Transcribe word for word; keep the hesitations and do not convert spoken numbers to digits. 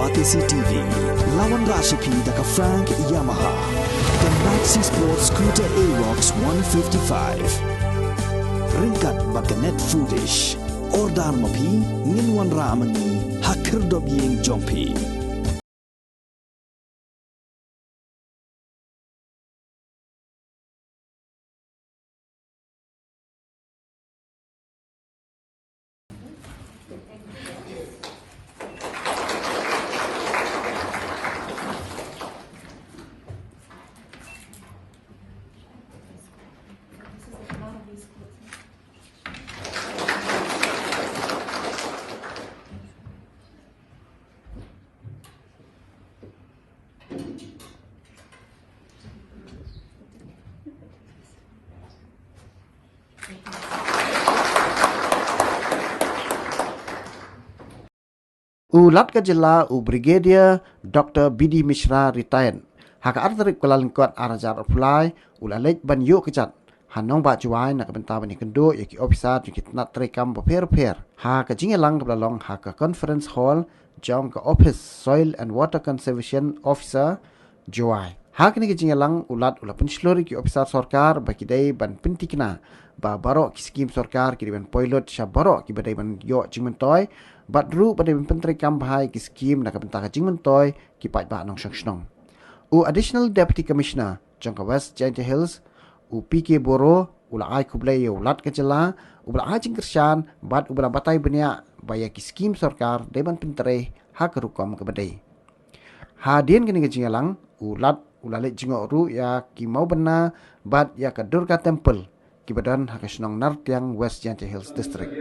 Batesi T V, la wanrah sha phi da ka Frank Yamaha, ka Maxi Sport Scooter Aerox one fifty-five. Ryngkat bad ka Net Foodish. Order ma phi, ngin wanrah ma ngi ha khyrdop ïing jong phi. U Lat ka Jylla, u Brigadier Doctor B D Mishra, retired, ha ka ar tarik Kyllalyngkot ar hajar arphew lai, u la leit ban ïuh kjat ha nongbah Jowai na ka bynta ban ïakynduh ïa ki ophisar jong ki tnat treikam bapher bapher, ha ka jingïalang kaba la long ha ka Conference Hall jong ka Office Soil and Water Conservation Officer, Jowai. Ha kane ka jingïalang, u Lat u la pynshlur ïa ki ophisar sorkar ba ki dei ban pyntikna ba baroh ki skim sorkar ki dei ban poi lut sha baroh kiba dei ban ïoh jingmyntoi, bad ruh ba dei ban pyntreikam bha ïa ki skim na ka bynta ka jingmyntoi ki paidbah nongshong shnong. U Additional Deputy Commissioner jong ka West Jaintia Hills, u P K Boro, u la ai khublei ïa u Lat ka Jylla, uba la ai jingkyrshan bad uba la batai bniah ba ïa ki skim sorkar dei ban pyntrei ha ka rukom kaba dei. Hadien kane ka jingïalang, u Lat u la leit jngoh ruh ïa ki mawbynna bad ïa ka Durga Temple kiba don ha ka shnong Nartiang, West Jaintia Hills District.